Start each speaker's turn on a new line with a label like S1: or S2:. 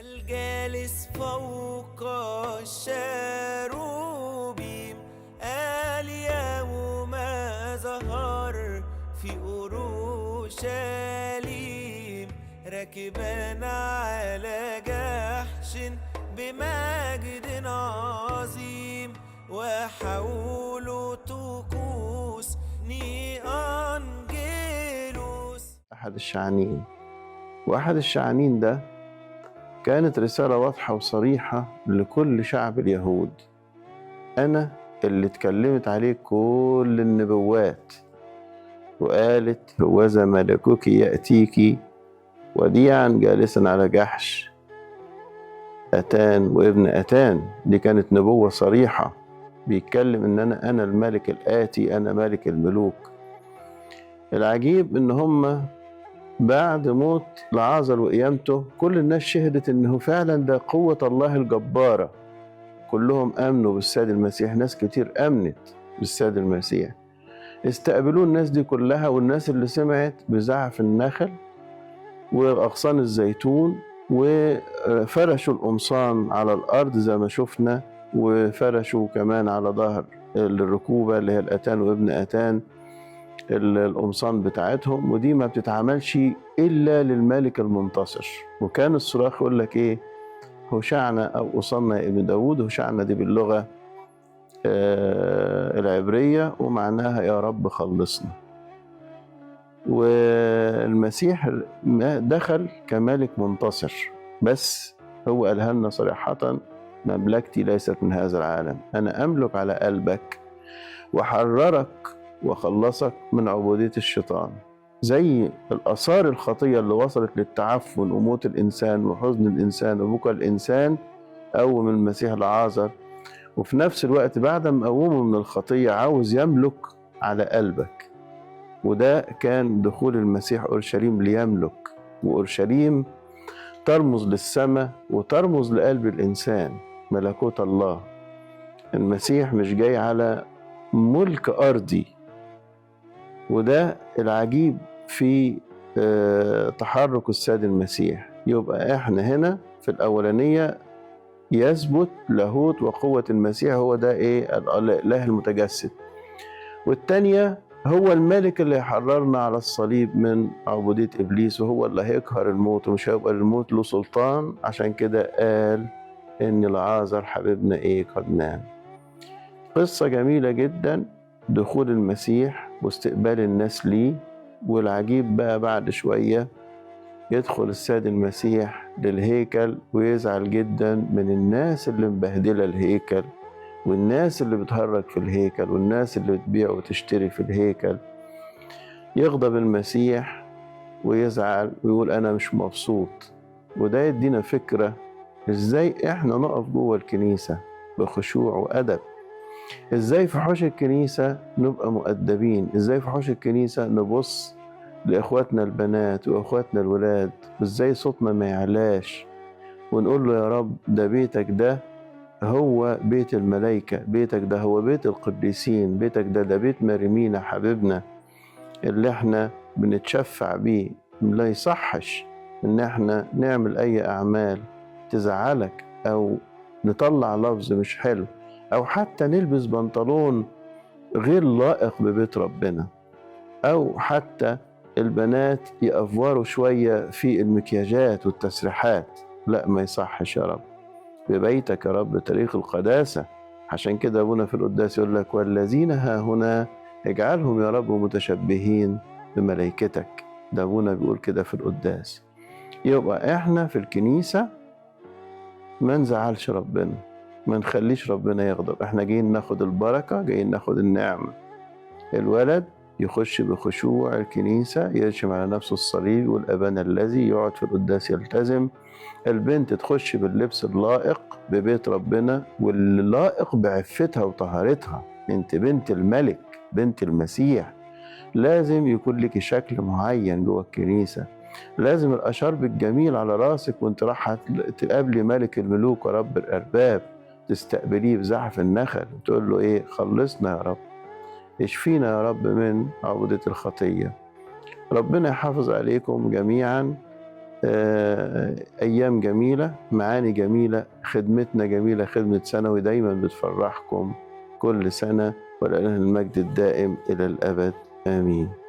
S1: الجالس فوق الشاروبيم اليوم ظهر في أورشليم، راكبا على جحش بمجد عظيم، وحوله طقوس نيانجيلوس.
S2: أحد الشعانين، وأحد الشعانين ده كانت رسالة واضحة وصريحة لكل شعب اليهود: أنا اللي اتكلمت عليه كل النبوات وقالت هوذا ملكك يأتيك وديعا جالسا على جحش أتان وابن أتان. دي كانت نبوة صريحة، بيتكلم إن أنا الملك الآتي، أنا ملك الملوك. العجيب إن هم بعد موت لعازر وقيامته كل الناس شهدت إنه فعلا ده قوة الله الجبارة، كلهم آمنوا بالسيد المسيح، ناس كتير آمنت بالسيد المسيح، استقبلوه الناس دي كلها. والناس اللي سمعت بزعف النخل وأغصان الزيتون وفرشوا القمصان على الأرض زي ما شفنا، وفرشوا كمان على ظهر الركوبة اللي هي الأتان وابن أتان القمصان بتاعتهم، ودي ما بتتعملش إلا للملك المنتصر. وكان الصراخ يقول لك إيه؟ هوشعنا أو أوصلنا يا ابن داود. هوشعنا دي باللغة العبرية ومعناها يا رب خلصنا. والمسيح دخل كملك منتصر، بس هو قالها لنا صريحة: مملكتي ليست من هذا العالم، أنا أملك على قلبك وحررك وخلصك من عبودية الشيطان. زي الآثار الخطية اللي وصلت للتعفن وموت الإنسان وحزن الإنسان وبكى الإنسان، قوم المسيح لعازر، وفي نفس الوقت بعد ما قومه من الخطية عاوز يملك على قلبك. وده كان دخول المسيح أورشليم ليملك، وأورشليم ترمز للسماء وترمز لقلب الإنسان، ملكوت الله. المسيح مش جاي على ملك أرضي، وده العجيب في تحرك السيد المسيح. يبقى احنا هنا في الأولانية يثبت لاهوت وقوة المسيح، هو ده ايه؟ الإله المتجسد. والتانية هو الملك اللي يحررنا على الصليب من عبودية إبليس، وهو اللي هيقهر الموت ومش هيبقى الموت له سلطان. عشان كده قال إن لعازر حبيبنا إيه؟ قد نام. قصة جميلة جدا، دخول المسيح واستقبال الناس ليه. والعجيب بقى بعد شوية يدخل السيد المسيح للهيكل ويزعل جدا من الناس اللي مبهدلة الهيكل، والناس اللي بتهرج في الهيكل، والناس اللي بتبيع وتشتري في الهيكل. يغضب المسيح ويزعل ويقول أنا مش مبسوط. وده يدينا فكرة إزاي إحنا نقف جوه الكنيسة بخشوع وأدب، إزاي في حوش الكنيسة نبقى مؤدبين، إزاي في حوش الكنيسة نبص لإخواتنا البنات وإخواتنا الولاد، وإزاي صوتنا ما يعلاش ونقول له يا رب ده بيتك، ده هو بيت الملائكة، بيتك ده هو بيت القديسين، بيتك ده بيت مريمينا حبيبنا اللي احنا بنتشفع بيه. لا يصحش ان احنا نعمل اي اعمال تزعلك او نطلع لفظ مش حلو او حتى نلبس بنطلون غير لائق ببيت ربنا، او حتى البنات يأفوروا شوية في المكياجات والتسريحات. لا، ما يصحش يا رب، ببيتك يا رب تاريخ القداسة. عشان كده أبونا في القداس يقول لك والذين ها هنا اجعلهم يا رب متشبهين بملائكتك. ده أبونا بيقول كده في القداس. يبقى احنا في الكنيسة ما نزعلش ربنا، ما نخليش ربنا يغضب. احنا جايين ناخد البركة، جايين ناخد النعمة. الولد يخش بخشوع الكنيسة، يرشم على نفسه الصليب والأبانا الذي، يقعد في القداس يلتزم. البنت تخش باللبس اللائق ببيت ربنا واللائق بعفتها وطهارتها. انت بنت الملك، بنت المسيح، لازم يكون لك شكل معين جوه الكنيسة. لازم الأشرب الجميل على راسك وانت رايحة تقابلي ملك الملوك ورب الأرباب، تستقبليه بزحف النخل وتقول له ايه؟ خلصنا يا رب، اشفينا يا رب من عبودية الخطية. ربنا يحافظ عليكم جميعا. أيام جميلة، معاني جميلة، خدمتنا جميلة، خدمة سنوي دايما بتفرحكم كل سنة، ولله المجد الدائم إلى الأبد، آمين.